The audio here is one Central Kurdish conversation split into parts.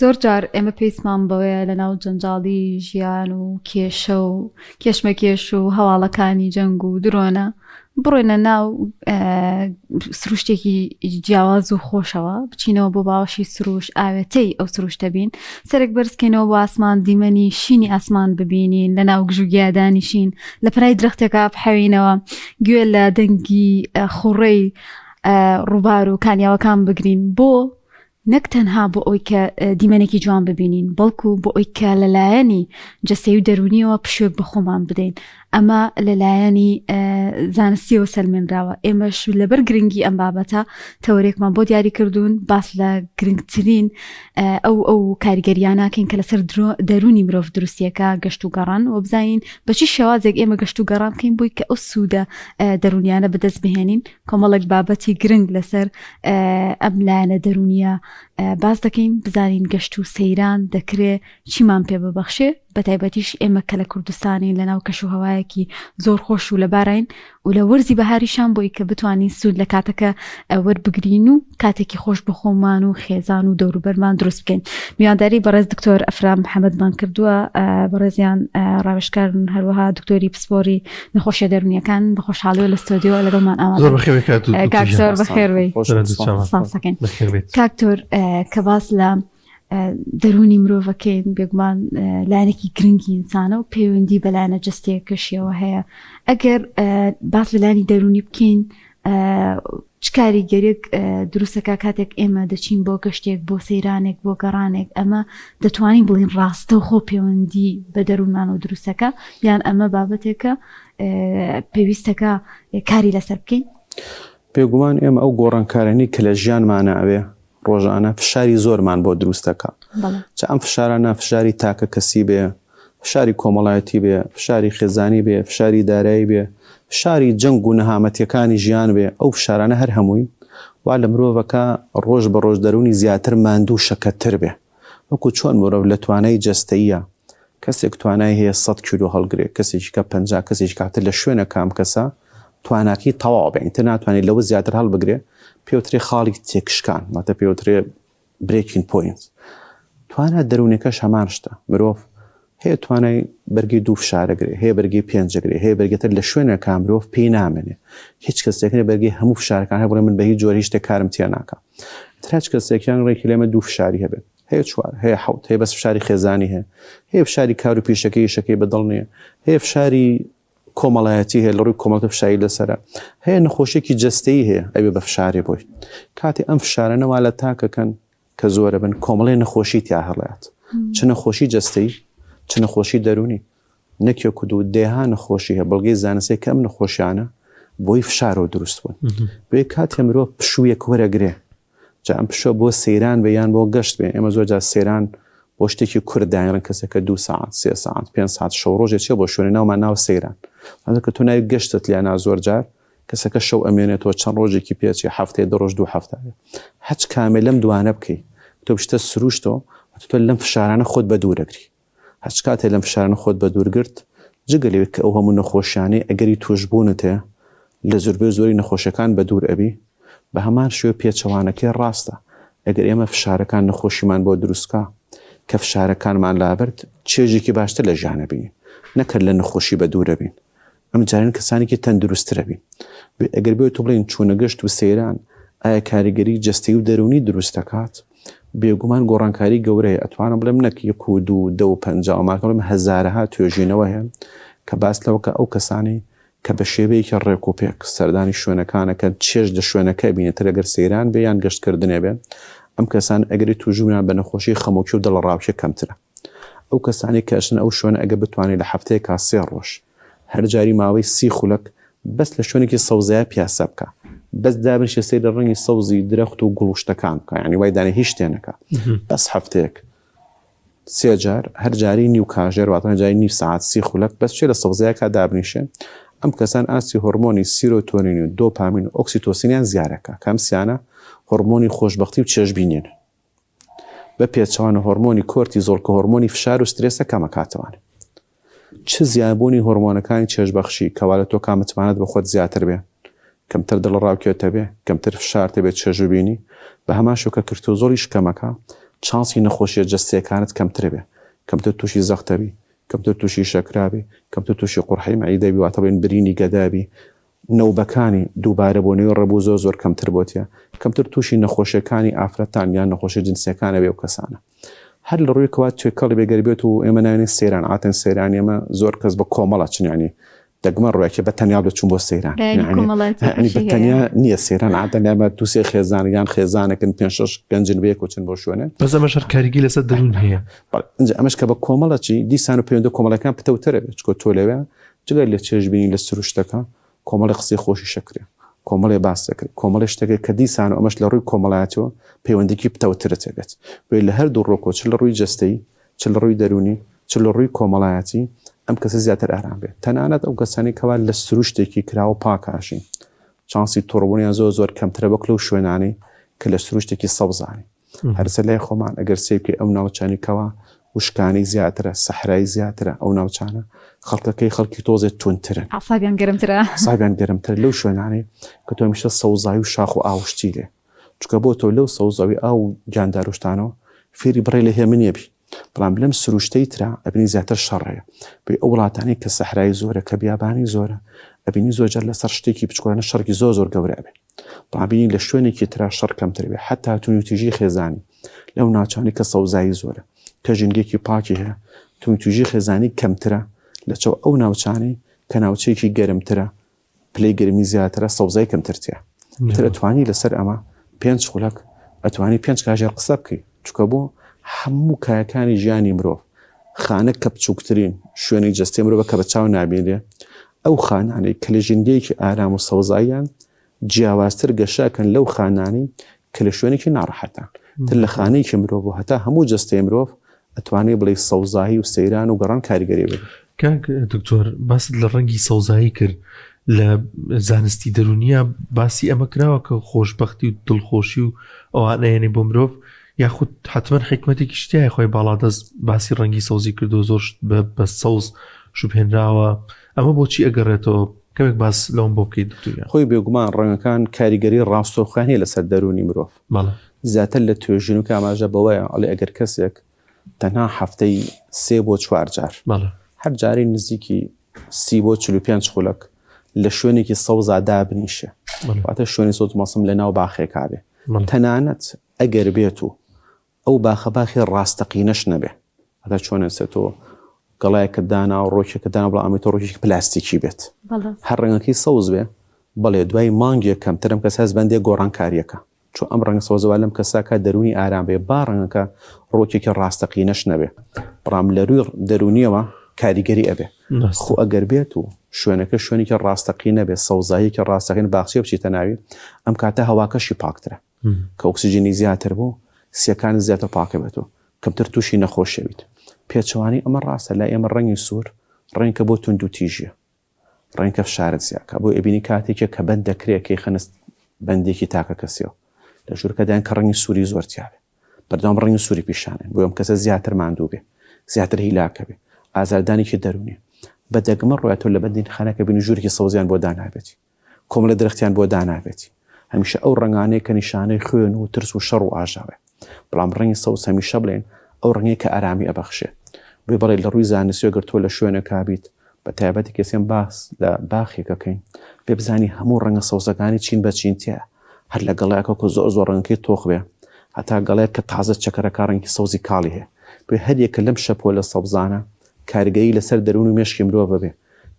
زۆر جار ئێمە پێویستمان بەوەیە لە ناو جەنجاڵی ژیان و کێشە و کێشمەکێش و هەواڵەکانی جەنگ و درۆنە بڕۆینە ناو سروشتێکی جیاواز و خۆشەوە بچینەوە بۆ باوەشی سروش ئاوێتەی ئەو سروشتە بین سەرێک بەرزکەینەوە بۆ ئاسمان دیمەنی شینی ئاسمان ببینین لە ناو گژوگیادانیشین لە پەنای درەختێکا بحەوینەوە گوێ لە دەنگی خوڕەی ڕووبار و کانیاوەکان بگرین بۆ نەک تەنها بۆ ئەوەی کە دیمەنێکی جوان ببینین بەڵکو بۆ ئەوەی کە لەلایەنی جەستەی و دەرونیەوە پشوێک بە خۆمان بدەین ئەمە لەلایەنی زانستیەوە سەلمێنراوە ئێمەش لەبەر گرنگی ئەم بابەتە تەوەرێکمان بۆ دیاری کردوون باس لە گرنگترین ئەو ئەو کاریگەریاناکەین کە لەسەر دەرونی مرۆڤ دروستیەکە گەشت و گەڕان و بزانین بەچی شێوازێک ئێمە گەشت و گەڕان بکەین بووی کە ئەو سوودە دەرونیانە بەدەست بهێنین کۆمەڵێک بابەتی گرنگ لەسەر ئەم لایەنە دەرونیە باس دەکەین بزانین گەشت و سەیران دەکرێ چیمان پێ ببەخشێ بەتایبەتیش ئێمە کە لە کوردستانین لەناو کەش و هەوایەکی زۆر خۆش و لەباراین و لە وەرزی بەهاریشان بۆی کە بتوانین سوود لە کاتەکە وەربگرین و کاتێکی خۆش بە خۆمان و خێزان و دەوروبەرمان دروست بکەین میوانداری بەڕێز دکتۆر ئەفرام محەممەدمان کردووە بەڕێزیان ڕاوێژکارن هەروەها دکتۆری پسپۆری نەخۆشیە دەرونیەکان بە خۆشحاڵیەوە لە ستۆدیۆ لەگەڵمان ئامادە زۆر بەخێر بێی کاک دکتۆر کاک زۆر بەخێر بێی سپاس دەکەین کاک تۆر کە باس لە دەرونی مرۆڤەکەین بێگومان لایەنێکی گرنگی ئینسانە و پەیوەندی بە لایەنە جەستەیەکەشیەوە هەیە ئەگەر باس لە لایەنی دەرونی بکەین چ کاریگەریەک دروستەکە کاتێک ئێمە دەچین بۆ گەشتێک بۆ سەیرانێک بۆ گەڕانێک ئەمە دەتوانین بڵین ڕاستەوخۆ پەیوەندی بە دەروونمانەوە دروستەکە یان ئەمە بابەتێکە پێویستەکە کاری لەسەر بکەین؟ بێگومان ئێمە ئەو گۆڕانکارانەی کە لە ژیانمانە ئەوێ ڕۆژانە فشاری زۆرمان بۆ دروست دەکا چ ئەم فشارانە فشاری تاکە کەسی بێ فشاری کۆمەڵایەتی بێ، فشاری خێزانی بێ، فشاری دارایی بێ، فشاری جەنگ و نەهامەتیەکانی ژیان بێ، ئەو فشارانە هەر هەمووی وا لە مرۆڤەکا ڕۆژ بە ڕۆژ دەروونی زیاتر ماندوو و شەکەتتر بێ. وەکو چۆن مرۆڤ لە توانای جەستەییا کەسێک توانای هەیە سەت کیلۆ هەڵگرێ، کەسێکی کە 50، کەسێکی کاتر لە شوێنەکا ئەم کەسە تواناکەی تەواو بێ، ئیتر ناتوانێ لەوە زیاتر هەڵبگرێ، پێوترێ خاڵی تێکشکان، واتە پێوترێ Breaking Point، توانا دەروونیەکەش هەمان شتە، مرۆڤ هەیە توانای بەرگەی دوو فشارەگرێ، هەیە بەرگەی پێنجەگرێ، هەیە بەرگەتر لە شوێنێکا مرۆڤ پێی نامێنێ، هیچ کەسێک نیە بەرگەی هەموو فشارەکان هەیە بڵێ من بە هیچ جۆرە هیچ شتێک کارم تیا ناکا. ئیتر هەچ کەسێک یان ڕێکی لێمە دوو فشاری هەبێ، هەیە چوار، هەیە حەوت، هەیە بەس فشاری خێزانی هەیە، هەیە فشاری کار و پیشەکەی ئیشەکەی بەدڵ نیە، هەیە فشاری کۆمەڵایەتی هەیە لە ڕووی کۆمەڵگە فشاری لەسەرە هەیە نەخۆشیێکی جەستەیی هەیە ئەوێ بە فشارێ بۆی کاتی ئەم فشارانە وا لە تاکەکەن کە زۆرە بن کۆمەڵی نەخۆشی تیا هەڵات چ نەخۆشی جەستەیی چ نەخۆشی دەرونی نەکێک و دوو دەیها نەخۆشی هەیە بەڵگەی زانستێک کە ئەم نەخۆشیانە بۆی فشارەوە دروست بوون بێ کاتێ مرۆڤ پشوویەک وەرەگرێ جا ئەم پشووە بۆ سەیران بێ یان بۆ گەشت بێ، ئێمە زۆر جار سەیران بۆ شتێکی کورت دایەنڕین کەسێک کە دوو سەعات، سێ سەعات، پێنج سەعات شەو ڕۆژێ چیە بۆ شوێنێ ناومان ناوە سەیران. هەندێ کە تۆ ناوی گەشتت لێ نا زۆر جار کەسەکە شەو ئەمێنێتەوە چەند ڕۆژێکی پێ چێ هەفتەیە دە ڕۆژ دوو هەفتە بێ. هەچ کامێ لەم دوانە بکەی تۆ بچیتە سروشتەوە تۆ لەم فشارانە خۆت بە دوور ئەگری. هەرچ کاتێ لەم فشارانە خۆت بەدوور گرت، جگە لەوەی کە ئەو هەموو نەخۆشیانەی ئەگەری تووشبوونت هەیە، لە زۆربەی زۆری نەخۆشیەکان بەدوور ئەبی، بە هەمان شێوە پێچەوانەکەی ڕاستە، ئەگەر ئێمە فشارەکان نەخۆشیمان بۆ دروست کا، کە فشارەکانمان لابرد، چێژێکی باشتر لە ژیان ئەبینین، نەک هەر لە نەخۆشی بەدوور ئەبین. ئەم جاران کەسانێکی تەندروستترە بین. ئەگەر بێت و بڵێین چوونە گەشت و سەیران ئایا کاریگەری جەستەیی و دەروونی دروست دەکات؟ بێگومان گۆڕانکاری گەورە هەیە، ئەتوانم بڵێم نەک یەک و دوو و دە و 50 و ماکە بڵێم هەزارەها توێژینەوە هەیە کە باس لەوە کە ئەو کەسانەی کە بە شێوەیەکی ڕێک و پێک سەردانی شوێنەکانەکەن چێژ لە شوێنەکە بینێتر ئەگەر سەیران بێ یان گەشتکردنێ بێ ئەم کەسان ئەگەری تووشبوونیان بە نەخۆشی خەمۆکی و دڵەڕاوکێ کەمترە. ئەو کەسانەی کە ئەچنە ئەو شوێنە ئەگەر بتوانێت لە هەفتەیەکا سێ ڕۆژ هەر جاری ماوەی سی خولەک بەس لە شوێنێکی سەوزەیا پیاسە بکا بەس دابنیشێ سەیری ڕەنگی سەوزی درەخت و گوڵ و شتەکان بکا یعنی وای دانێ هیچ شتێ نەکا بەس هەفتەیەک سێ جار هەر جاری نیو کاژێر واتە جاری نیو سەعات سی خولەک بەس چێ لە سەوزەیەکا دابنیشێ ئەم کەسان ئاستی هۆرمۆنی سیرۆتۆنین و دۆپامین و ئۆکسیتۆسینیان زیارەکە کە ئەم سیانە هۆرمۆنی خۆشبەختی و چێژبینین. بە پێچەوانە هۆرمۆنی کۆرتیزۆڵ کە هۆرمۆنی فشار و سترێسە کەمەکاتەوانێ. چ زیادبوونی هۆرمۆنەکانی چێژبەخشی کە وا لە تۆ کا متمانەت بە خۆت زیاتر بێ، کەمتر دڵەڕاوکێت هەبێ، کەمتر فشارت هەبێ چێژ ببینی، بە هەمان شێوە کە کرتۆزۆڵیش کەمەکا، چانسی نەخۆشیە جەستەیەکانت کەمترە بێ، کەمتر توشی زەختە بی، کەمتر توشی شەکرا بی، کەمتر توشی قوڕحەی مەعیدە بی واتە بڵێین برینی گەدە بی، نەوبەکانی دووبارە بۆنەوەی ڕەبوو زۆر زۆر کەمتر بۆتیە، کەمتر توشی نەخۆشیەکانی ئافرەتان یان نەخۆشیە جنسیەکان ئەبێ ئەو کەسانە. هەر لە ڕووی کەوا توێکەڵی بێ گەر بێت و ئێمە ناوێنین سەیران عاتەن سەیران ئێمە زۆر کەس بە کۆمەڵ ئەچن یانی دەگمەن ڕوویەکێ بە تەنیا دەچوون بۆ سەیران یانی بە تەنیا نییە سەیران عادەن ئێمە دوو سێ خێزان یان خێزانێکن پێنج شەش گەنجن بەیەک چن بۆ شوێنێ بەس ئەمەش هەر کاریگەری لەسەر دەروون هەیە. بەڵێ ئینجا ئەمەش کە بە کۆمەڵ ئەچی دیسان و پەیوەندە کۆمەڵەکان پتەوترە بێت چکۆ تۆ لەوێ جگە لە چێژبینی لە سروشتەکە کۆمەڵێ قسەی خۆشیش ئەکرێ، کۆمەڵێ باس دەکرێ، کۆمەڵێ شت دەکرێ کە دیسان و ئەمەش لە ڕووی کۆمەڵایەتیەوە پەیوەندیی پتەوترت ئەبێت. بۆیە لە هەردوو ڕووەکەوە چ لە ڕووی جەستەیی، چ لە ڕووی دەروونی، چ لە ڕووی کۆمەڵایەتی ئەم کەسە زیاتر ئارام بێت. تەنانەت ئەو کەسانەی کەوا لە سروشتێکی کراوە پاک ئاژین، چانسی توڕەبوونیان زۆر زۆر کەمترە وەک لەو شوێنانەی کە لە سروشتێکی سەوزانی. هەرسە لای خۆمان ئەگەر سەیر بکەی ئەو ناوچانەی کەوا وشکانی زیاترە، سەحرای زیاترە، ئەو ناوچانە خەڵکەکەی خەڵکی تۆزێ توندترن. ئەعسابیان گەرمترە. ئەعسابیان گەرمترە لەو شوێنانەی کە تۆ هەمیشە سەوزایی و شاخ و ئاوشتی لێ. چونکە بۆ تۆ لەو سەوزایی ئاو و گیاندار و شتانەوە فێری بڕێ لە هێمنیە بی. بەڵام لەم سروشتەی ترا ئەبینی زیاتر شەڕ هەیە. بۆیە ئەو وڵاتانەی کە سەحرای زۆرە، کە بیابانی زۆرە، ئەبینی زۆر جار لەسەر شتێکی بچکۆلانە شەڕێکی زۆر زۆر گەورە ئەبێ. بەڵام بینی لە شوێنێکی ترا شەڕ کەمتر بێ. حەتا توندوتیژی خێزانی لەو ناوچانەی کە سەوزایی زۆرە، کە ژینگەیەکی پاکی هەیە، توندوتیژی خێزانی کەمترە لە چاو ئەو ناوچانەی کە ناوچەیەکی گەرمترە، پلەی گەرمی زیاترە، سەوزای کەمتر تیا. ئیتر ئەتوانی لەسەر ئەمە پێنج خولەک، ئەتوانی پێنج کاژێر قسە بکەی. چونکە بۆ هەموو کایەکانی ژیانی مرۆڤ، خانە کە بچووکترین شوێنی جەستەی مرۆڤە کە بە چاو نابینرێ، ئەو خانانەی کە لە ژینگەیەکی ئارام و سەوزاییان جیاوازتر گەشە ئەکەن لەو خانانەی کە لە شوێنێکی ناڕەحەتان. تر لە خانەیەکی مرۆڤ و هەتا هەموو جەستەی مرۆڤ ئەتوانێ بڵێی سەوزایی و سەیران و گەڕان کاریگەری بێت. کاک دکتۆر باست لە ڕەنگی سەوزایی کرد لە زانستی دەرونیە باسی ئەمە کراوە کە خۆشببختی و دڵخۆشی و ئەوانەیەنی بۆ مرۆڤ یاخود حتمما حکمتێکی شتایە خۆی باڵادەست باسی ڕەنگی سەوزی کردو زۆر بە سەوز شوبهێنراوە ئەمە بۆچی ئەگەڕێتەوە کەمێک باس لەوم بۆ بکەیت دکتۆر خۆی بێگومان ڕەنگەکان کاریگەری ڕاستەوخۆیان هەیە لەسەر دەروونی مرۆڤ زیاتر لە توێژینەوەکە ئاماژە بەوەیە ئەڵێ ئەگەر کەسێک تەنها هەفتەی سێ بۆ چوار جار هەر جارەی نزیکی سی بۆ 45 خولەک لە شوێنێکی سەوزا دابنیشێ واتە شوێنی سەوز مەسم لە ناو باخێکا بێ تەنانەت ئەگەر بێت و ئەو باخە باخی ڕاستەقینەش نەبێ هەتا چۆن ئێستا تۆ گەڵایەکت دانا و ڕۆکێکت دانا بەڵام ئەمەی تۆ ڕۆکێکی پلاستیکی بێت هەر ڕەنگەکەی سەوز بێ بەڵێ دوای مانگێک کەمتر ئەم کەسە هەست بەندێک گۆڕانکارییەکە چۆن ئەم ڕەنگە سەوزە وا لەم کەسە کات دەروونی ئارام بێ با ڕەنگەکە ڕۆکێکی ڕاستەقینەش نەبێ بەڵام لە رووی دەروونیەوە کاریگەری ئەبێ خۆ ئەگەر بێت و شوێنەکە شوێنێکی ڕاستەقینە بێ سەوزاییەکی ڕاستەقین باخچەیە بچیتە ناوی ئەم کاتە هەواکەشی پاکترە کە ئۆکسجینی زیاتر بوو سیەکانت زیاتر پاکەبێتەوە کەمتر تووشی نەخۆشی ئەبیت پێچەوانەی ئەمە ڕاستە لای ئێمە ڕەنگی سوور ڕەنگە بۆ توندوتیژیە ڕەنگە فشارت زیاکە بۆ ئەبینی کاتێکێک کە بەند دەکرێت کەی خەنست بەندێکی تاکە کەسیەوە لە ژوورەکەدایان کە ڕەنگی سووری زۆر تیاێ بەردەوام ڕەنگی سووری پیشانێن بۆ ئەم کەسە زیاتر ماندوو بێ زیاتر هیلاکە بێ ئازاردانێکی دەروونی بە دەگمە ڕۆیەتەوە لە بەندین خانەکە بینی ژوورێکی سەوزیان بۆ دانابێتی کۆمەڵە درەختیان بۆ دانابێت. هەمیشە ئەو ڕەنگانەیە کە نیشانەی خوێن و ترس و شەڕ و ئاژاوەیە. بەڵام ڕەنگی سەوز هەمیشە بڵێن ئەو ڕەنگەیە کە ئارامی ئەبەخشێ. بۆیە بەڵێ لە ڕووی زانستیەوە گەر تۆ لە شوێنێکا بیت، بە تایبەتی کە ئێستا باس لە باخێک ئەکەین، بێ بزانی هەموو ڕەنگە سەوزەکانی چین بە چین تیایە. هەر لە گەڵایەکەوە کە زۆر زۆر ڕەنگەکەی تۆخ بێ هەتا گەڵایەک کە تازە چەکەرەکە ڕەنگی سەوزی کاڵی هەیە. بۆیە هەر یەکە لەم شەپۆلە سەوزانە کاریگەری لەسەر دەروون و مێشکی مرۆڤ ئەبێ.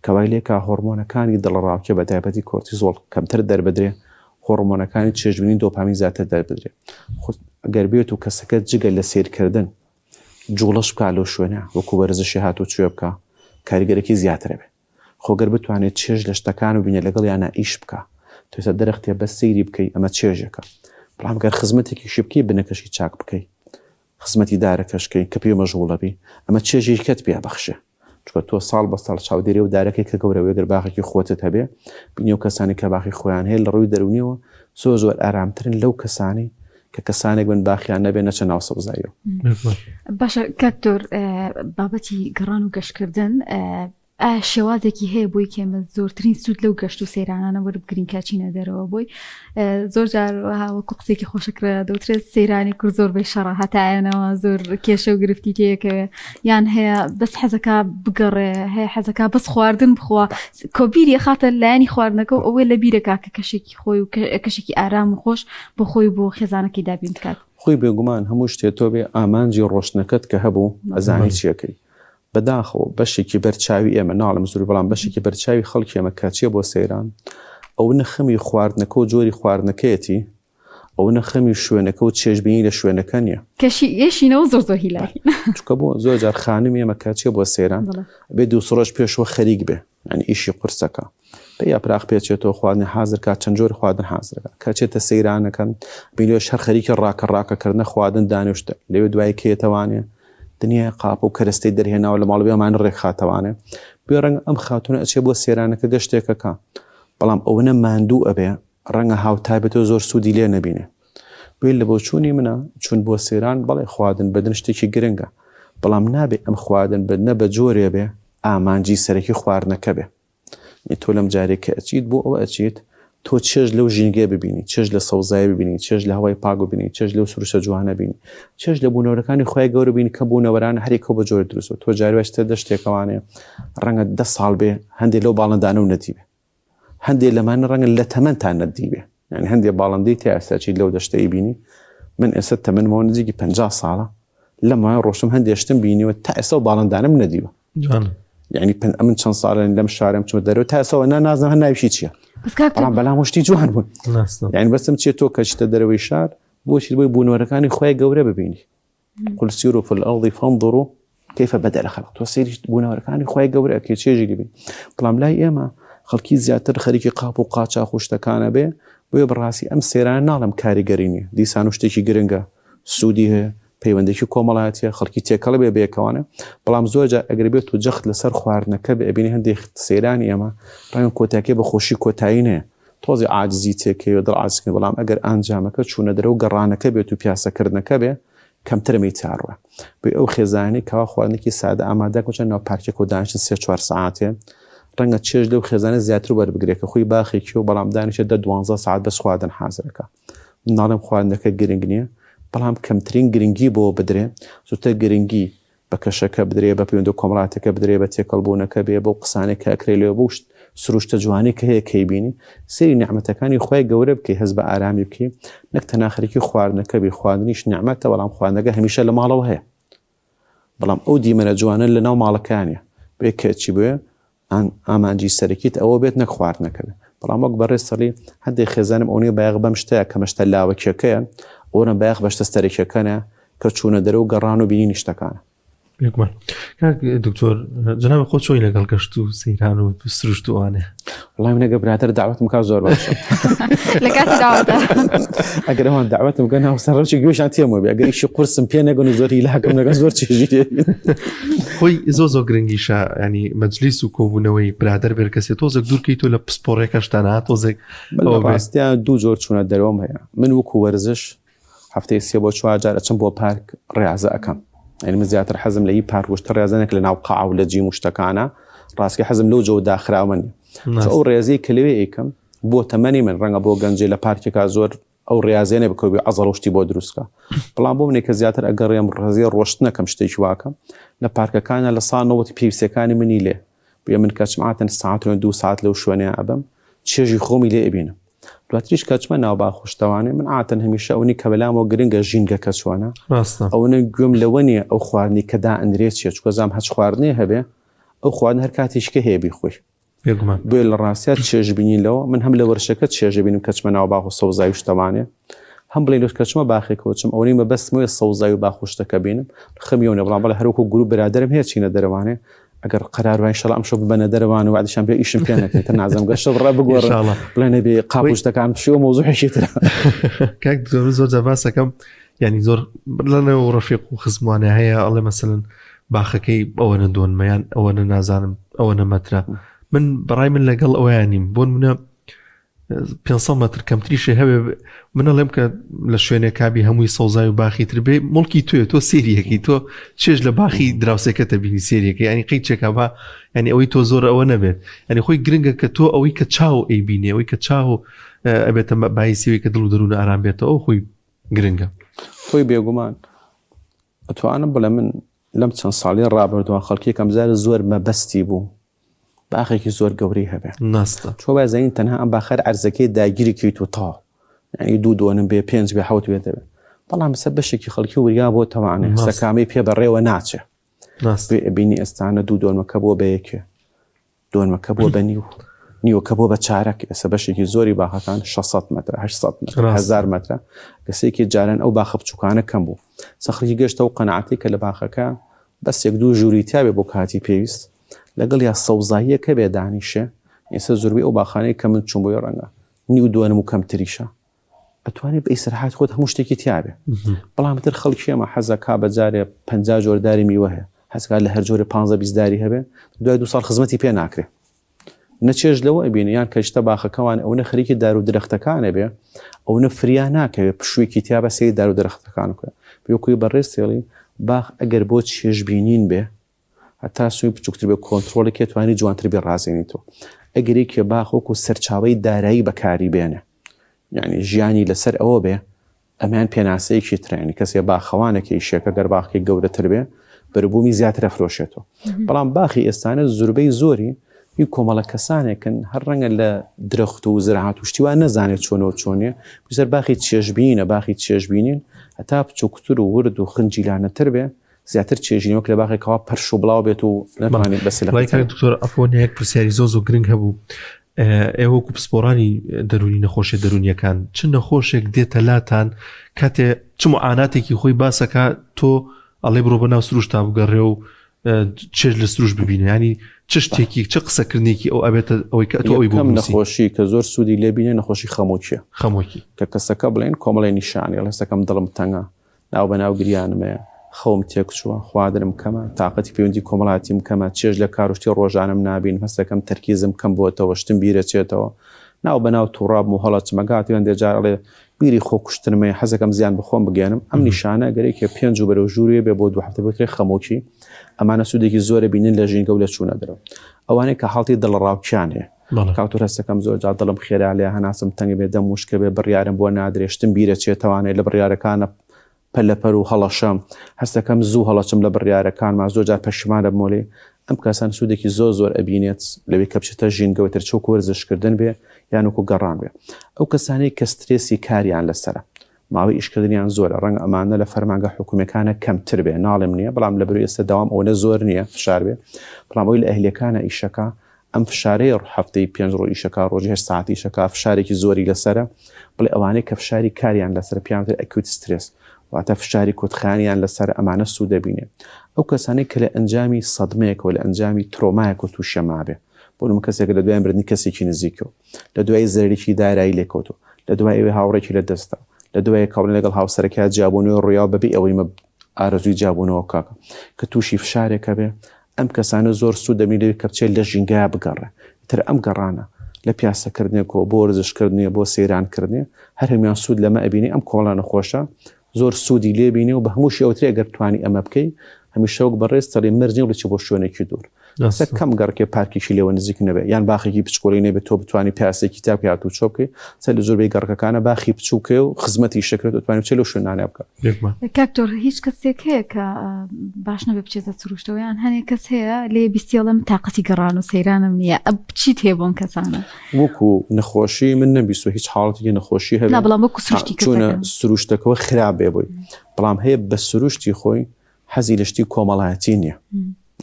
کە وای لێکا هۆڕمۆنەکانی دڵەڕاوکێ بە تایبەتی کۆرتیزۆڵ کەمتر دەربدرێ، هۆڕمۆنەکانی چێژبینی دۆپامین زیاتر دەربدرێ. خۆ گەر بێت و کەسەکە جگە لە سەیرکردن جوڵەش بکا لەو شوێنە وەکو وەرزشی هاتوچوێ بکا کاریگەرەکی زیاتر ئەبێ. خۆ گەر بتوانێ چێژ لە شتەکان ببینێ لەگەڵیانا ئیش بکا تۆ ئێستا دەرختێ بەس سەیری بکەی ئەمە چێژێکە بەڵام گەر خزمەتێکیشی بکەی بنەکەشی چاک بکەی خزمەتی دارەکەش کەی کە پێی مەشغوڵە بی ئەمە چێژێکی کەت پێ ئەبەخشێ چونکە تۆ ساڵ بە ساڵ چاودێری ئەو دارەکەی کە گەورە بێ گەر باخێکی خۆتت هەبێ بینی ئەو کەسانی کە باخی خۆیان هەیە لە ڕووی دەروونیەوە زۆر زۆر ئارامترن لەو کەسانی کە کەسانێک بن باخیان نەبێ نەچە ناو سەوزاییەوە. باشە کاک دکتۆر بابەتی گەڕان و گەشتکردن. ئایا شێوازێکی هەیە بۆی کە ئێمە زۆرترین سوود لەو گەشت و سەیرانانە وەربگرین کە چینە دەرەوە بۆی زۆر جار وەکو قسێکی خۆشەکرا دەوترێت سەیرانی کورد زۆر بەی شەڕە هەتایەنەوە زۆر کێشە و گرفتی تێکەوێ یان هەیە بەس حەزەکە بگەڕێ هەیە حەزەکە بەس خواردن بخوا کۆبیری خاتە لایەنی خواردنەکە و ئەوەی لە بیرەکە کە کەشێکی خۆی و کەشێکی ئارام و خۆش بۆ خۆی بۆ خێزانەکەی دابین بکات. خۆی بێگومان هەموو شتێ تۆ بێ ئامانجی ڕۆشتنەکەت کە هەبوو ئەزانی چیەکەی بەداخەوە بەشێکی بەرچاوی ئێمە، ناڵێم زۆری بەڵام بەشێکی بەرچاوی خەڵکی ئێمە کە چیە بۆ سەیران، ئەونە خەمی خواردنەکە و جۆری خواردنەکەیەتی، ئەونە خەمی شوێنەکە و چێژبینی لە شوێنەکە نییە. کەشی ئێشینەوە زۆر زۆر هیلاکین. چونکە بۆ زۆر جار خانمی ئێمە کە چیە بۆ سەیران، ئەبێ دوو سێ ڕۆژ پێشەوە خەریک بێ، یانی ئیشی قورسەکە. پێ یاپراخ پێچێتەوە خواردنی حازر کا چەند جۆری خواردن حازرەکە کە چێتە سەیرانەکەن بینێش هەر خەریکی ڕاکە ڕاکەکردنە خواردن دانیشتە لەوێ دوای کێتەوانێ دنیای قاپ و کەرەستەی دەرهێناوە لە ماڵ بێمان ڕێکخاتەوانێ بێ ڕەنگ ئەم خاتونە ئەچێ بۆ سێرانەکە گەشتێکەکە بەڵام ئەوەنە ماندوو ئەبێ ڕەنگە هاوتابێتەوە زۆر سوودی لێ نەبینێ بۆیە لە بۆچوونی منە چون بۆ سێران بەڵێ خواردن بردن شتێکی گرنگە بەڵام نابێ ئەم خواردن بردنە بە جۆرێ بێ ئامانجی سەرەکی خواردنەکە بێ تۆ لەم جارێک کە ئەچیت بۆ ئەوە ئەچیت تۆ چێژ لەو ژینگەیە ببینی چێژ لە سەوزایی ببینی چێژ لە هەوای پاک ببینی چێژ لەو سروشتە جوانە بینی چێژ لە بوونەوەرەکانی خوای گەورە بینی کە بوونەوەران هەرێکە بە جۆر دروست تۆ جاری وای شتە دەشتێکەوانێ ڕەنگە دە ساڵ بێ هەندێک لەو باڵندانە و نەدیبێ هەندێک لەمانە ڕەنگە لە تەمەنتان نەدیبێ یعنی هەندێک باڵندەی تیا ئێستا چیت لەو دەشتەی بینی من ئێستا تەمەنمەوە نزیکی 50 ساڵە لەم وایە ڕۆشتم هەندێک شتم بینیوە تا ئێستا و باڵندانم نەدیوە یعنی پن ئەمن چەند ساڵن لەم شارم چمە دەرەوە تا ئێستا نا نازانم هەر ناویشی چییە بەڵام بەلام شتی جوان بوون یعنی بەسم چیە تۆ کەچتە دەرەوەی شار بۆچی بۆی بوونەوەرەکانی خۆی گەورە ببینی قل سيروا في الأرض فانظروا كيف بدأ الخلق تۆ سەیری بوونەوەرەکانی خۆی گەورە ئەکەی چێژی لێ بینی بەڵام لای ئێمە خەڵکی زیاتر خەریکی قاپ و قاچاخ و شتەکانە بێ بۆیە بەڕاستی ئەم سێرانە ناڵێم کاریگەری نییە دیسان و شتێکی گرنگە سوودی هەیە پەیوەندێکی کۆمەڵایەتیە خەڵکی تێکەڵ بێ بێکەوانە بەڵام زۆر جار ئەگەر بێت و جەخت لەسەر خواردنەکە بێ ئەبینی هەندێک سەیرانی ئێمە ڕەنگە کۆتاکەی بە خۆشی کۆتایی نەیە تۆزی عاجزی تێکەوێ دڵ عاجزکردن بەڵام ئەگەر ئانجامەکە چوونە دەرەوە گەڕانەکە بێت و پیاسەکردنەکە بێ کەمتر ئەمەی تیاڕوە بۆیە ئەو خێزانەی کەوا خواردنێکی سادە ئامادە کەن ناو پارکێک و دانیشتن سێ چوار سەعاتێ ڕەنگە چێژ لەو خێزانە زیاتر وەربگرێت کە خۆی باخێکی و بەڵام دانیشێت دە دوانزە سەعات بەس خواردن حازرەکە من ناڵێم خواردنەکە گرنگ نییە بەڵام کەمترین گرنگی بۆ بدرێ زووتر گرنگی بە کەشەکە بدرێ، بە پەیوەندە کۆمەڵاتیەکە بدرێ، بە تێکەڵبوونەکە بێ، بەو قسانەی کە ئەکرێ لێوە، بەو سروشتە جوانەی کە هەیە کەی بینی، سەیری نیعمەتەکانی خوای گەورە بکەی، هەست بە ئارامی بکەی، نەک تەنها خەریکی خواردنەکە بی، خواردنیش نیعمەتە بەڵام خواردنەکە هەمیشە لە ماڵەوە هەیە، بەڵام ئەو دیمەنە جوانە لە ناو ماڵەکانیە، بۆیە کە چی بوێ ئامانجی سەرەکیت ئەوە بێت نەک خواردنەکە بێت بەڵام وەک بەڕێز سەڵی هەندێک خێزانم ئەونەی بایەخ بەم شتەیە کە مەشتە لاوەکیەکەیە ئەوەنە بایەخ بە شتە سەرەکیەکەنە کە چوونە دەرەوە و گەڕان و بینینی شتەکانە. بێگومان کاک دکتۆر جناب خۆ چۆی لەگەڵ گەشت و سەیران و سروشت و ئەوانە وڵی منەگە برادەر داوەتم کا زۆر باشە لە کاتی داوەتە ئەگەر ئەوان داوەتم بکەن هاوسەر ڕەوشی گوێشان تێمەوە بێ ئەگەر ئیشی قورسم پێ نەگەن و زۆر هیلاکم نەگەن زۆر چێژی لێ خۆی زۆ زۆ گرنگیشە ینی مەجلیس و کۆبوونەوەی برادەر بێر کەسێ تۆزێک دوورکەیت و لە پسپۆڕێکەشتانە تۆزێک من لە ڕاستیان دوو جۆر چوونە دەرەوەم هەیە من وەکو وەرزش هەفتەی سێ بۆ چوار جار ئەچم بۆ پارک ڕاضە ئەەکەم یعنی من زیاتر حەزم لە ئی پارک وشتە ڕێزانێک لە ناو قاع و لە جیم و شتەکانە ڕاستکی حەزم لەو جۆ داخراوە نیە ئەو ڕێزی کە لەوێ ئەیکەم بۆ تەمەنی من ڕەنگە بۆ گەنجێ لە پارکێکا زۆر ئەو ڕاضێ نە بکەوی عەزەڵ و شتی بۆ دروستکە بەڵام بۆ منێک کە زیاتر ئەگەڕێم ڕێزی ڕۆشتنەکەم شتێکی واکەم لە پارکەکانە لە سا نەوەتی پێویستەکانی منی لێ بێ من کەچم عاتەن ساعت و دوو ساعت لەو شوێنەیە ئەبم چێژی خۆمی لێ ئەبینم دواتریش کەچمە ناو باخ و شتەوانێ من عاتەن هەمیشە ئەونی کە بەلامەوە گرنگە ژینگەکە چۆنە ئەوەنە گوێم لەوە نییە ئەو خواردنی کە دائەنرێ چیە چونکە زام هەچ خواردنێ هەبێ ئەو خواردن هەر کاتێکی کە هەیە بیخۆی بێگومان بۆیە لە ڕاستیا چێژبینین لەوە من هەم لە وەرشەکە چێژەبینم کەچمە ناو باخ و سەوزای و شتەوانێ هەم بڵێ لۆ کەچمە باخێکەوە چم ئەوەی مەبەستمەوە سەوزای و باخ و شتەکە بینم خەمیەوە نە بەڵام بەڵێ هەروەکو گروپ برادەرم هەیە چینە دەرەوانێ ئەگەر قەرار وای ئینشەڵا ئەمشەو ببەنە دەرەوان و وعدیشان پێ ئیشم پێ نەکەن تر نازم گەشە بڕە بگۆڕن ئینشاڵا بڵێ نەبێ قاپ و شتەکان بشێ و مەوزوعێکی ترە کاک دکتۆر من زۆر جار باسەکەم یعنی زۆر لەنێو ڕەفیق و خزمانە هەیە ئەڵێ مەسەلەن باخەکەی ئەوەنە دۆنمە یان ئەوەنە نازانم ئەوەنە مەترە من بەڕای من لەگەڵ ئەویان نیم بۆن منە 500 متر کەمتریشێ هەبێ من ئەڵێم کە لە شوێنێکابی هەمووی سەوزای و باخی تر بێ مڵکی توێ تۆ سێریەکەی تۆ چێژ لە باخی دراوسێکە تەبینی سێریەکە ینی قەی چێکا با ینی ئەوەی تۆ زۆر ئەوە نەبێت ینی خۆی گرنگە کە تۆ ئەوەی کە چاو ئەی بینێ ئەوەی کە چاو ئەبێتە بایسیەوەی کە دڵ و دەروون ئارام بێتەوە ئەو خۆی گرنگە. خۆی بێگومان ئەتوانم بڵێم من لەم چەند ساڵی ڕابردووە خەڵکی یەکەم جار زۆر مەبەستی بوو باخێکی زۆر گەورەی هەبێ ناستە چۆ وای زانین تەنها ئەم باخەر عەرزەکەی داگیری کەیت و تەواو یعنی دوو دۆنم بێ پێنج بێ حەوت بێ دەبێ بەڵام سەر بەشێکی خەڵکی وریا بۆ تەوانێ سەکامی پێ بەڕێوە ناچێ بینی ئێستانە دوو دۆنمەکە بۆ بە یەکێ دۆنمەکە بۆ بە نیو نیوەکە بۆ بە چارەک ئێستا بەشێکی زۆری باخەکان 600 متر 800 متر 1000 مترە کەسێکی جاران ئەو باخە بچووکانە کەم بوو سەخڵکی گەشتە و قەنعاتی کە لە باخەکە بەس یەک دوو ژووری تیاێ بۆ کاتی پێویست لەگەڵ یا سەوزاییەکە بێ دانیشێ ئێستا زۆربەی ئەو باخانەی کە من چوم بۆی ڕەنگە نیو دۆنم و کەمتریشە ئەتوانێت بە ئیسرحات خۆت هەموو شتێکی تیاابێ بەڵام تر خەڵکی ئێمە حەزەکا بە جارێ پ جۆر داری میوە هەیە حەزکات لە هەر جۆرە پ بیزداری هەبێ دوای دو ساڵ خزمەتی پێ ناکرێ نە چێژ لەوە ئەبینێ یان کەشتە باخەکەوان ئەونە خەریکی دار و درەختەکانە بێ ئەونە فریا ناکەوێ پشوویەکی تیا بە سەیری دار و درەختەکان بکە بێکوی بەڕێز تێڵی باخ ئەگەر بۆ چێژبینین بێ هەتا سوی بچووکتر بێ کۆنترۆڵی کێ توانی جوانتر بێ ڕازێنیتەوە ئەگەر یەکێ باخ وەکو سەرچاوەی دارایی بەکاری بێنێ یعنی ژیانی لەسەر ئەوە بێ ئەمەیان پێناسەیەکی ترە یانی کەسێ باخەوانێک ئیشێکە گەر باخەکەی گەورەتر بێ بەروبوومی زیاتر ئەفرۆشێتەوە بەڵام باخی ئێستانە زوربەی زۆری هی کۆمەڵە کەسانێکن هەر ڕەنگە لە درەخت و زراعات و شتی وا نەزانێت چۆنەوە چۆنیە بزەر باخی چێژبینە باخی چێژبینین هەتا بچووکتر و ورد و خنجیلانەتر بێ زیاتر چێژین وەک لە باخێکەوە پەرش و بڵاو بێت و نەتوانێت بەس لە دکتۆر ئەفۆن یەک پرسیاری زۆ زۆ گرنگ هەبوو ئێوە وەکو پسپۆرانی دەرونی نەخۆشیە دەرونیەکان چ نەخۆشێک دێتە لاتان کاتێ چ معاناتێکی خۆی باسەکە تۆ ئەڵێ بڕۆ بە ناو سروشتا بگەڕێ و چێژ لە سروش ببینە ینی چ شتێکی چ قسەکردنێکی ئەو ئەبێتە ئەوەی کە تۆ ئەوی بۆ کەم نەخۆشی کە زۆر سوودی لێبینێ نەخۆشی خەمۆکیە خەمۆکی کە کەسەکە بڵێن کۆمەڵی نیشانی ڵێسەکەم دڵم تەنگە ناو بە ناو گریانم هەیە، خەوم تێکچووە، خواردنم کەمە، تاقەتی پەیوەندی کۆمەڵایەتیم کەمە، چێژ لە کار و شتی ڕۆژانەم نابینم، هەست دەکەم تەرکیزم کەم بووەتەوە، شتم بیرەچێتەوە، ناو بە ناو تووڕابم و هەڵەچم، ئەگات هەندێ جار ئەڵێ بیری خۆکوشتنم هەیە، حەز دەکەم زیان بە خۆم بگەیەنم، ئەم نیشانە گەر یەکێ پێنج و بەرەو ژووروێ بێ بۆ دوو هەفتە بوترێ خەمۆکی، ئەمانە سوودێکی زۆر ئەبینن لە ژینگە و لە چوونە دەرەوە. ئەوانەی کە حاڵەتی دڵەڕاوکیان هەیە. کاک تۆر هەستەکەم زۆر جار دڵم خێرا لێ هەناسم تەنگ بێ دەم وشکە بێ بڕیارم بۆ نادرێ شتم بیرە چێ توانێ لە بڕیارەکانە پەلەپەر و هەڵەشەم هەستەکەم زوو هەڵەچم لە بڕیارەکانما زۆر جار پەشیمان دەبمەوە لێ ئەم کەسان سوودێکی زۆر زۆر ئەبینێت لەوەی کە بچێتە ژینگەوە تر چۆک وەرزشکردن بێ یان وەکو گەڕان بێ ئەو کەسانەی کە سترێسی کاریان لەسەرە ماوەی ئیشکردنیان زۆرە ڕەنگە ئەمانە لە فەرمانگە حکومیەکانە کەمتر بێ ناڵێم نییە بەڵام لە بەرەی ئێستا دەوام ئەوەنە زۆر نییە فشار بێ بەڵام ئەوەی لە ئەهلیەکانە ئیشەکە ئەم فشارەی هەفتەی پێنج ڕۆژ ئیشەکا ڕۆژی هەشت سەعات ئیشەکا فشارێکی زۆری لەسەرە بڵێ ئەوانەی کە فشاری کاریان لەسەر پێیان وترێ acute stress واتە فشاری کورتخایەنیان لەسەر ئەمانە سوود دەبینێ ئەو کەسانەی کە لە ئەنجامی سەدمەیەکەوە لە ئەنجامی trauma یەکەوە تووشە مابێ بۆ نموونە کەسێک لە دوای مردنی کەسێکی نزیکەوە لە دوای زەرەرێکی دارایی لێکەوتووە لە دوای ئەوەی هاوڕێکی لە دەستدا لە دوای کاڵی لەگەڵ هاوسەرەکەیا جیابوونەوەی ڕوویاوە بەبێ ئەوەی مە ئارەزووی جیابوونەوە بکات کە تووشی فشارێکە بێ ئەم کەسانە زۆر سوود دەبینی لەوەی کە بچێت لە ژینگەیا بگەڕێ تر ئەم گەڕانە لە پیاسەکردنێکەوە بۆ وەرزشکردنێ بۆ سەیرانکردنێ هەر هەموان سوود لەمە ئەبینی ئەم کۆمەڵە نەخۆشە زۆر سوودی لێ بینێ و بە هەموو شێوەترێ گەر توانی ئەمە بکەی هەمیشە وەک بەڕێز تەڵێ مەرج نیە بچی بۆ شوێنێکی دوور سە کەم گەڕکێ پارکێکی لێوە نزیک نەبێ یان باخێکی بچکۆلی نەبێت تۆ بتوانی پیاسێکی تا بکەی هاتوچۆ بکەی سە لە زۆربەی گەڕەکەکانە باخی بچووکێ و خزمەتی شەکرێت و توانی بچێ لەو شوێنانە بکە. کاک تۆر هیچ کەسێک هەیە کە باش نەبێ بچێتە سروشتەوە یان هەنێک کەس هەیە لێ بیستی ئەڵێ من تاقەتی گەڕان و سەیرانم نییە ئەب چیت هەیە بۆم کەسانە؟ وەکو نەخۆشی من نەمبیستوە هیچ حاڵەتێکی نەخۆشی هەبێ نا بەڵام وەکو سروشتی چونە کەسەکە سروشتەکەوە خراپ بێ بۆی بەڵام هەیە بە سروشتی خۆی حەزی لە شتی کۆمەڵایەتی نییە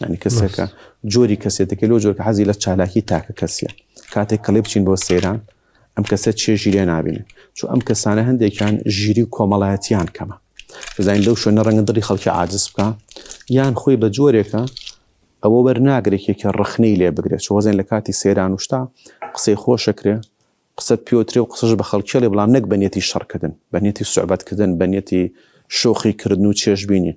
ینی کەسێکە جۆری کەسێتەکە لۆ جۆرکە حەزی لە چالاکی تاکە کەسیە کاتێک کەڵی بچین بۆ سەیران ئەم کەسە چێژی لێ نابینێ چون ئەم کەسانە هەندێکیان ژیری و کۆمەڵایەتیان کەمە بزانین لەو شوێنە ڕەنگە دڵی خەڵکی عاجز بکە یان خۆی بە جۆرێکە ئەوە وەرناگرێت یەکێ ڕەخنەی لێ بگرێت چۆزێن لە کاتی سەیران و شتا قسەی خۆشەکرێ قسەت پێوترێ و قسەش بە خەڵکی ئەڵێ بەڵام نەک بە نیەتی شەڕکردن، بە نیەتی سوعبەتکردن، بە نیەتی شۆخی کردن و چێژبینی.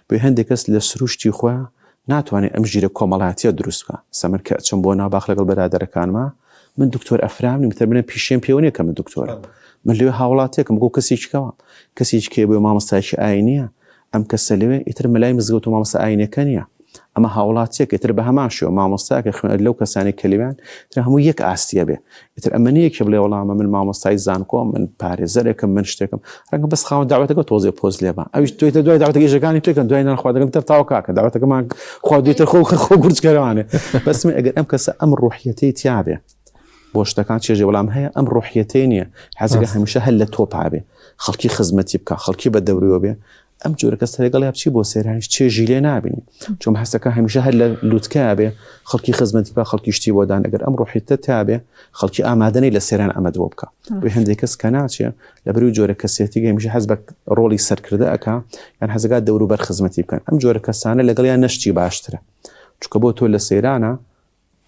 بۆیە هەندێک کەس لە سروشتی خۆیان ناتوانێت ئەم ژیرە کۆمەڵایەتیە دروست بکا. ئێستا من کە ئەچم بۆ ناو باخ لەگەڵ بەرادەرەکانما. من دکتۆر ئەفرام نیم تر منە پیشێم پێوە نیە کە من دکتۆرم من لەوێ هاوڵاتێکم گۆ کەسێکی کەوە کەسێکی کێ بۆ مامۆستایکی ئاینیە ئەم کەسە لەوێ ئیتر مەلای مزگەوت و مامۆستا ئاینەکە نیە ئەمە هاوڵاتیەک ئیتر بە هەمان شێوە مامۆستاکە خوێنەر لەو کەسانی کە لەوێن تر هەموو یەک ئاستیە بێ ئیتر ئەمە نییە کێ بڵێ وەڵامە من مامۆستای زانکۆ من پارێزەرێکم من شتێکم ڕەنگە بەس خاوەن داوەتەکە تۆزێ پۆز لێبا ئەویش توی تە دوای داوەتەکە ئیشەکانی پێکەن دوای نان خواردنەکەم تر تاو کاکە داوەتەکەمان خواردوی تر خۆ خۆ گورجکەرەوانێ بەس من ئەگەر ئەم کەسە ئەم ڕوحیەتەی تیابێ بۆ شتەکان چێژێ وەڵام هەیە ئەم ڕوحیەتەی نییە حەزەکە هەمیشە هەر لە تۆپا بێ خەڵکی خزمەتی بکە خەڵکی بە دەوریەوە بێ ئەم جۆرە کەسە لەگەڵیا بچی بۆ سەیرانیش چێژی لێ نابینی چۆن هەستەکە هەمیشە هەر لە لوتکە بێ خەڵکی خزمەتی بە خەڵکی شتی بۆ دان ئەگەر ئەم ڕۆحیتە تا بێ خەڵکی ئامادەنی لە سەیران ئەمە بۆ بکە بۆ هەندێک کەس کە ناچێ لە بەروی جۆرە کەسێتی هەمیشە حەز بە ڕۆڵی سەرکردە ئەکا یان حەزەکات دەوروبەر خزمەتی بکەن ئەم جۆرە کەسانە لەگەڵیان نەشتی باشترە چونکە بۆ تۆ لە سەیرانە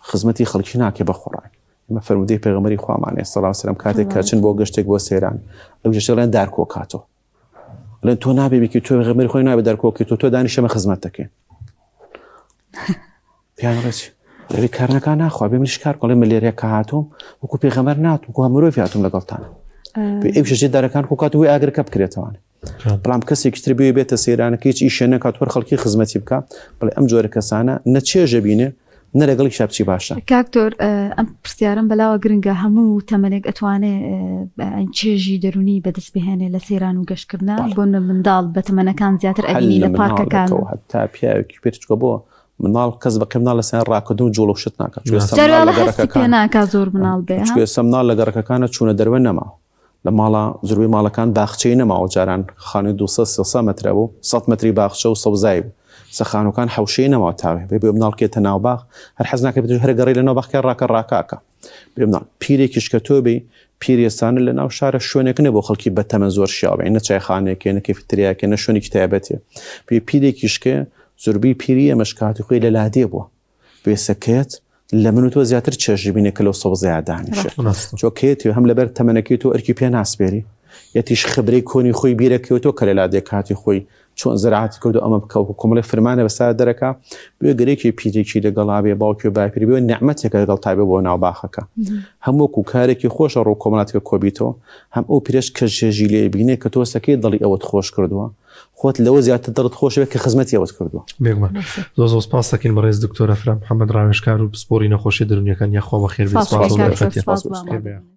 خزمەتی خەڵکی ناکەی بە خۆڕایی ئێمە فەرموودەی پێغەمبەری خوامان صلی الله علیه و سلم کاتێک کە چن بۆ گەشتێک بۆ سەیران ئەو گەشتێک دار کۆکاتەوە بڵێن تۆ نابێ بیکی تۆ پێغەمبەری خۆی نابێ دار کۆکەی تۆ تۆ دانیشە خزمەت دەکەین پیان ڕێچ لەوێ کارنەکان ناخوا بێ منیش کار کۆڵێ من لێرەیە کە هاتووم وەکو پێغەمبەر ناتوم وەکو مرۆڤ هاتووم لەگەڵتان ئەو شەشێ دارەکان کۆکات وی ئاگرەکە بکرێتەوانێ بەڵام کەسێکی تر بێ بێتە سەیرانەکە هیچ ئیشێ نەکات وەر خەڵکی خزمەتی بکە بڵێ ئەم جۆرە کەسانە نە چێژە بینێ نە لەگەڵی شابچی باشە. کاک تۆر ئەم پرسیارم بەلاوە گرنگە هەموو تەمەنێک ئەتوانێ چێژی دەرونی بەدەست بهێنێ لە سەیران و گەشتکردنا بۆ منداڵ بە تەمەنەکان زیاتر ئەبینی لە پارکەکان هەتا پیاوێکی پێچکە بۆ مناڵ کەس بە قێ مناڵ لەسەر ڕاکردن و جوڵە و شت ناکات ناکا زۆر مناڵ بێ مناڵ لە گەڕەکەکانە چوونە دەروە نەماوە لە ماڵە زۆربەی ماڵەکان باخچەی نەماوە جاران خانووی 200 300 مەترە بوو 100 مەتری باخچە و سەوزایی بوو سە خانووکان حەوشەی نەماوە تاوێ بێ بێ مناڵ کێتە ناو باخ هەر حەز ناکە بێت هەر گەڕی لە ناو باخ کە ڕاکە ڕاکاکە بێ مناڵ پیرێکیش کە تۆ بی پیرێستانە لە ناو شارە شوێنێک نیە بۆ خەڵکی بەتەمەن زۆر شیاو بێ نە چایخانەیەکێ نە کەفیتریاکێ نە شوێنێکی تایبەتێ بێ پیرێکیش کە زۆربەی پیری ئێمەش کاتی خۆی لە لادێ بووە وێسەکەیەت لە من و تۆ زیاتر چێژ بینێ کە لەو سەوزەیا دانیشێت چۆ کێتی هەم لەبەر تەمەنەکەی تۆ ئەرکی پێ ناسپێری یەتیش خبرەی کۆنی خۆی بیرەکەوێتەوە کە لە لادێ کاتی خۆی چۆن زراعەتی کردو ئەمە بکە و کۆمەڵی فرمانە بەسا دەرەکە بێ گەرێکی پیرێکی لەگەڵا بێ باوکی و باپیری بێ نعمەتێکە لەگەڵ تابێ بۆ ناو باخەکە هەم وەکو کارێکی خۆشە ڕوو کۆمەڵاتەکە کۆبیتەوە هەم ئەو پیرەش کە چێژی لێ بینێ کە تۆ سەکەی دڵی ئەوەت خۆش کردووە خۆت لەوە زیاتر دڵت خۆش بێت کە خزمەتی ئەوەت کردووە. بێگومان زۆر زۆر سپاس دەکەین بەڕێز دکتۆر ئەفرام محەمەد ڕاوێژکار و پسپۆڕی نەخۆشیە دەروونیەکان یاخوا بەخێر بێی سپاس سپاس کاک دەرفەتیان سپاس خێر بێ.